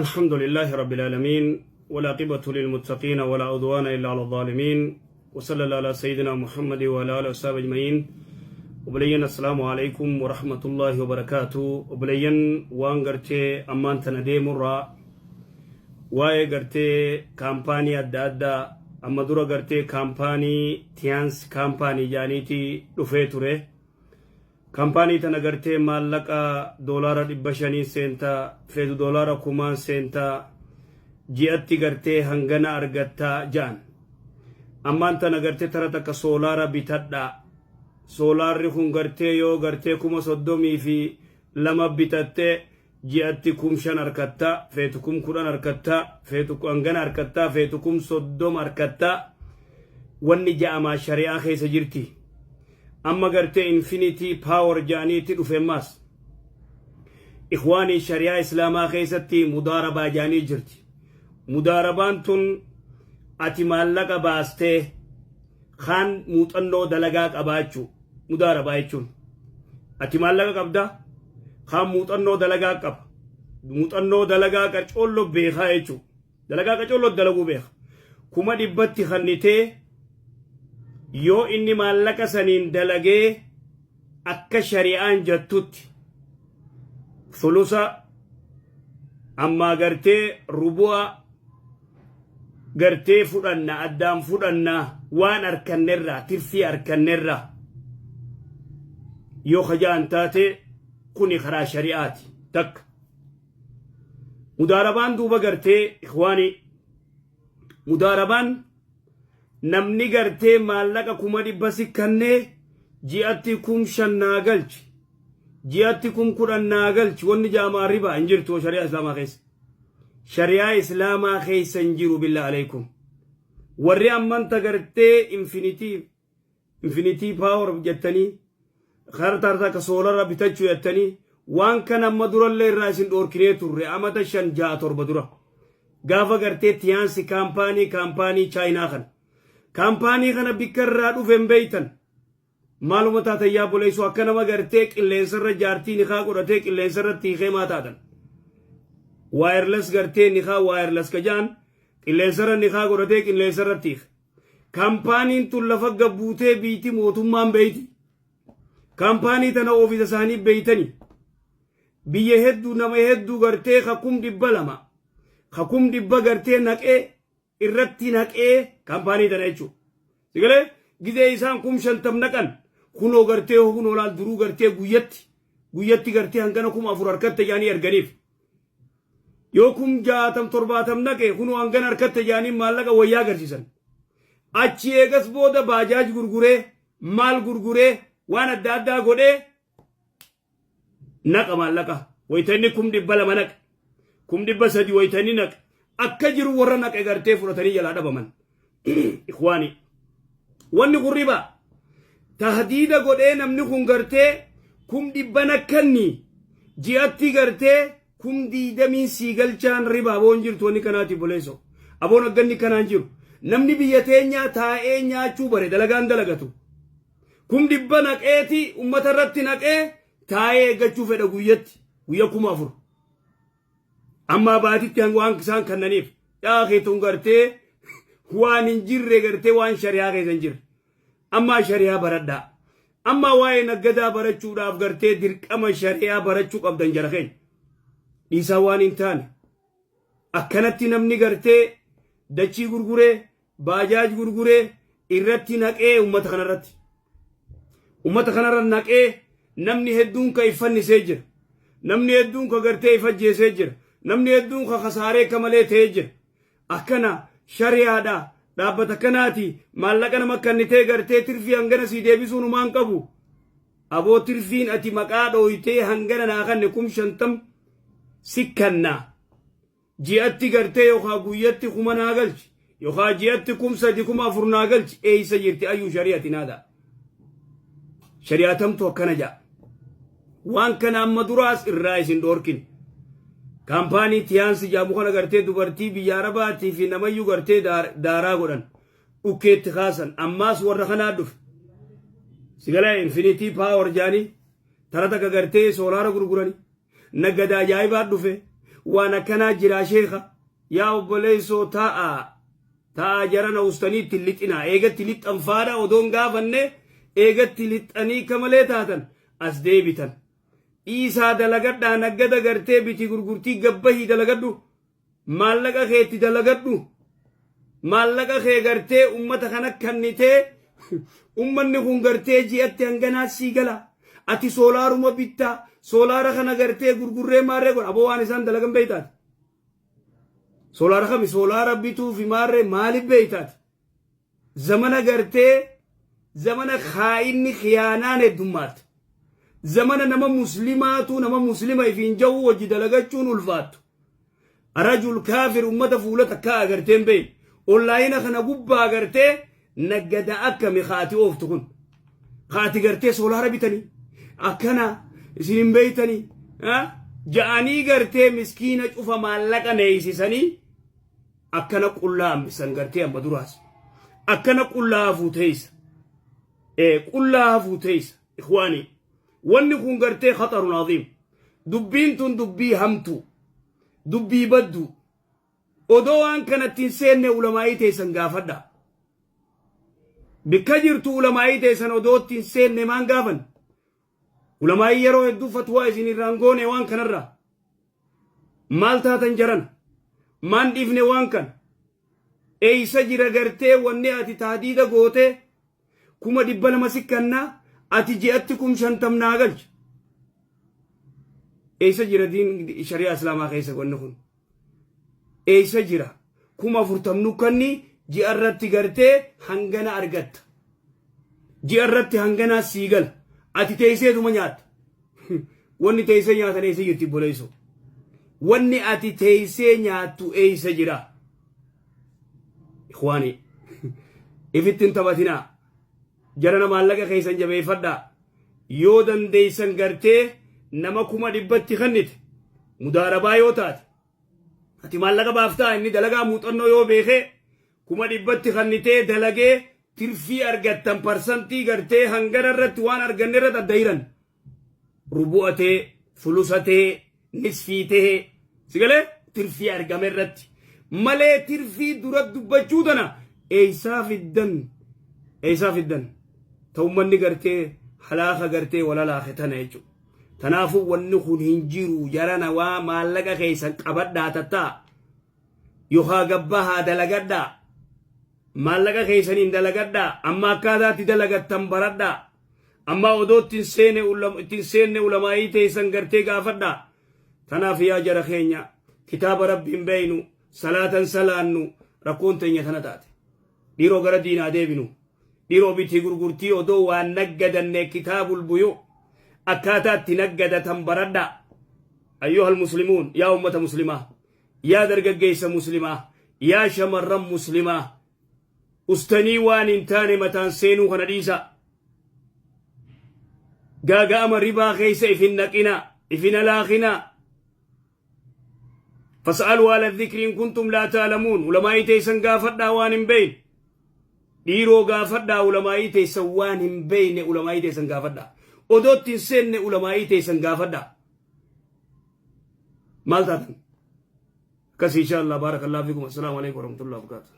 الحمد لله رب العالمين، والعاقبة للمتقين، ولا عدوان إلا على الظالمين، وصلى الله على سيدنا محمد وعلى آله وصحبه أجمعين. Obboleeyyan, السلام عليكم ورحمة الله وبركاته. Obboleeyyan, waan gartee ammaan tana deemurraa waa'ee gartee kaampaanii adda addaa, amma dura gartee kaampaanii Tiens kaampaanii jaaniitii dhufee ture. Kaampaanii tana gartee maallaqa $500 seentaa, feetu $1000 seentaa, ji'atti gartee hangana argattaa ja'an. Ammaan tana gartee tara takka soolaara bitadhaa, soolaarri kun gartee yoo gartee 32,000 bitattee ji'atti 5,000 harkattaa, feetu 10,000 harkattaa, feetu hangana harkattaa, feetu 30,000 harkattaa, wanni ja'amaa shari'aa keessa jirti. Amma gartee Infinity Power ja'aniitti dhufe ammaas. Ikhwaanii, shari'aa islaamaa keessatti mudaarabaa ja'anii jirti. Mudaarabaan tun ati maallaqa baastee kaan muuxannoo dalagaa qabaachuu. Mudaarabaa jechuun ati maallaqa qabda, kaan muuxannoo dalagaa qaba. Muuxannoo dalagaa qacoollo beekaa jechuu, dalagaa qacoollo dalaguu beeka. 100,000tti kannitee, yoo inni maallaqa saniin dalagee akka shari'aan jettutti sulusa ammaa gartee rubu'a gartee fudhanna, addaan fudhanna, waan arkannerraa, tirfii arkannerraa yoo kaja'an taate, kuni karaa shari'aati. Takka mudaarabaan duuba gartee, ikhwaanii, mudaarabaan namni gartee maallaqa 100,000 si kannee, ji'atti 5,000 naa galchi, ji'atti 10,000 naa galchi, wanni jaamaa ribaa hin jirtu shari'aa islaamaa keessa. Shari'aa islaamaa keessa hin jiru. بالله عليكم, warri ammanta gartee Infinity Power jettanii karaa takka soolara bitachuu jettanii, waan kana amma durallee irraa isin dhoorkinee turre. Amata 5, 6, 7 dura gaafa gartee Tiens kaampaanii, kaampaanii Chaayinaa kana, kaampaanii kana bikka irraa dhufe hin beeytan. Maaluma taatan yaa boleessu? Akka nama gartee qilleensarra jaartii nikaa godhatee qilleensarratti hiikee maa taatan? Wireless gartee nikaa wireless ka ja'an, qilleensarra nikaa godhatee qilleensarratti hiike. Kaampaaniin tun lafa gabbuutee biiti mootummaan beeyti. Kaampaanii tana oofisa isaanii beeytanii, biyya hedduu, nama hedduu gartee ka 200,000, ka 100,000 gartee naqee irratti naqee kaampaanii tana jechuudha. Sigalee gizee isaan 50,000 naqan, kunoo gartee kunoo laal, duruu gartee guyyatti guyyatti gartee hangana 4,000 harkatte jaanii erganiif. Yoo 60,000, 70 naqe, kunoo hangana harkatte jaanii maallaqa wayyaa agarsiisan. Achi eegas booda baajaaj gurguree, maal gurguree, waan adda addaa godhee naqa maallaqa. Wayita inni 200,000 naqe, 300,000 wayita inni naqe, akka jiru warra naqe gartee fudhatanii jalaa dhabaman. Ikhwaani, wanni kun ribaa. Tahdiida godhee namni kun gartee 100,000 nakkanni, ji'atti gartee 20,000 sii galchaan ribaa. Aboon jirtu wanni kanaatiif boleesso. Aboon agganni kanaan jiru. Namni biyya teenyaa taa'ee nyaachuu bare, dalagaan dalagatu. 100,000 naqeeti ummata irratti naqee taa'ee eeggachuu fedha, guyyatti guyya 4,000. Amma baatitti waan isaan kannaniif dhaakeetuun gartee waan hin jirre, gartee waan shari'aa keessa hin jirre. Ammaa shari'aa baradhaa. Amma waa'ee naggadaa barachuudhaaf gartee dirqama shari'aa barachuu qabdan, jara keenya. Dhiisaa, waan hin taane. Akkanatti namni gartee dachii gurguree, baajaaj gurguree irratti naqee ummata kanarratti. Ummata kanarra naqee namni hedduun ka iffannisee jira. Namni hedduun ka gartee ifajjeesee jira. Namni hedduun ka kasaaree ka malee ta'ee jira. Akkana shari'aadha. Dhaabbata kanaati maallaqa nama kennitee gartee tirfii hangana sii deebisuu numaan qabu. Aboo, tirfiin ati maqaa dhooytee hangana naa kanne, 50,000 si kannaa. Ji'atti gartee yookaan guyyatti 1,000 naa galchi, yookaan ji'atti 3,000, 4,000 naa galchi, eeysa jirti ayyuu shari'ati naada? Shari'atamtu akkana ja'a? Waan kana amma duraas irraa isin dhoorkin. Kaampaanii Tiens jedhamu kana gartee dubartii biyya Arabaatii fi namayyuu gartee daaraa godhan, dhukkeetti kaasan. Ammaas warra kanaa dhufe. Sigalee Infinity Power jaanii tara takka gartee soolaara gurguranii nagada ajaa'ibaa dhufe. Waan akkanaa jiraa sheekha. Yaa obboleessoo, taa'a taa'a, jarana ustanii itti lixinaa. Eegatti lixxan faadha odoon gaafanne, eegatti lixxanii kamalee taatan as deebitan. Dhiisaa, dalagadhaa, naggada gartee biti gurgurtii gabbahii dalagadhu. Maallaqa keetti dalagadhu. Maallaqa kee gartee ummata kana kennitee, ummanni kun gartee ji'atti hanganaa sii gala. Ati soolaaruma bittaa, soolaara kana gartee gurgurree maarree godha. Aboo, waan isaan dalagan beeytaati. Soolaara kami soolaara bituu fi maarree maaliif beeytaati? Zamana gartee zamana kaa'inni khiyaanaan heddummaatti. Zamana nama muslimaatu nama muslima ifiin ja'uu wajji dalagachuun ulfaattu. Rajul kaafir ummata fuula takkaa agarteen beeyin. Online kana gubbaa agartee naggada akkami kaati ooftu kun. Kaati gartee soolaara bitanii akkana isin hin beeytanii ja'anii gartee miskiina cufa maallaqa neeysisanii akkana qullaa hambisan gartee amma duraas. Akkana qullaa hafuu teeysa. Qullaa hafuu teeysa. Ikhwaanii, wanni kun gartee khatarun aziim. Dubbiin tun dubbii hamtu. Dubbii baddu. Odoo waan kanatti hin seenne ulamaa'ii teessan gaafadha. Bikka jirtu ulamaa'ii teessan odoo itti hin seenne maan gaafan? Ulamaa'ii yeroo hedduu fatwaa isin irraan goone waan kanarraa. Maal taatan jaran? Maan dhiifne waan kana? Eeysa jira gartee wanni ati taadiida gootee 200,000 sikkannaa, ati ji'atti 50,000 naa galcha? Eessa jira diin shari'aa islaamaa keessa wanni kun? Eessa jira? 40,000 nukkanni, ji'a irratti gartee hangana argatta. Ji'a irratti hanganaa sii gala. Ati teesseetuma nyaatta. Wanni teessee nyaatan eessa jirti, obboleessoo? Wanni ati teessee nyaattu eessa jira? Ikhwaani, ifitti hin taphatinaa. Jarana, maallaqa keessan jabeeffadhaa. Yoo dandeessan gartee nama 100,000tti kennite, mudaarabaa yoo taate, ati maallaqa baaftaa, inni dalagaa muuxannoo yoo beekee, 100,000tti kennitee dalagee tirfii argattan parsantii gartee hangana irratti waan arganne irratti adda hiran. Rubu'atee, fulusatee, nisfiitee, sigalee tirfii argame irratti malee tirfii dura dubbachuu tana eeysaa fiddan? Eeysaa fiddan? Ta'ummanni gartee halaaka gartee walalaake tana jechuudha. Kanaafuu wanni kun hin jiru jarana, waa maallaqa keessan qabadhaa tattaa yookaan gabbaa haa dalagadhaa, maallaqa keessaniin dalagadhaa, amma akkaataatti dalagattan baradhaa, amma odoo ittiin seenne ulamaa'ii teessan gartee gaafadhaa. Tanaaf yaa jara keenya, kitaaba rabbiin beeynu, salaatan salaannu, rakkoon teenya tana taate. Dhiiroo, gara diinaa deebinu. Dhiiroo, bitii gurgurtii odoo waan naggadanne kitaabul buyuu akkaataa itti naggadatan baradhaa. Ayyuhal muslimuun, yaa ummata muslimaa, yaa dargaggeessa muslimaa, yaa shamarran muslimaa, ustanii waan hin taane mataan seenuu kana dhiisaa. Gaaga'ama ribaa keessa ifin naqinaa, ifin alaakinaa. Fas'aluu ahla dhikri in kuntum laa ta'lamuun. Ulamaa'ii teessan gaafadhaa waan hin beeyne. Dhiiroo, gaafadhaa ulamaa'ii teessan, waan hin beeyne ulamaa'ii teessan gaafadhaa. Odoo ittiin seenne ulamaa'ii teessan gaafadhaa. Maal taatan? Akkas, insha Allah. Baarakallahu fiikum. Assalaamu alaikum warahmatullahi wabarakatuh.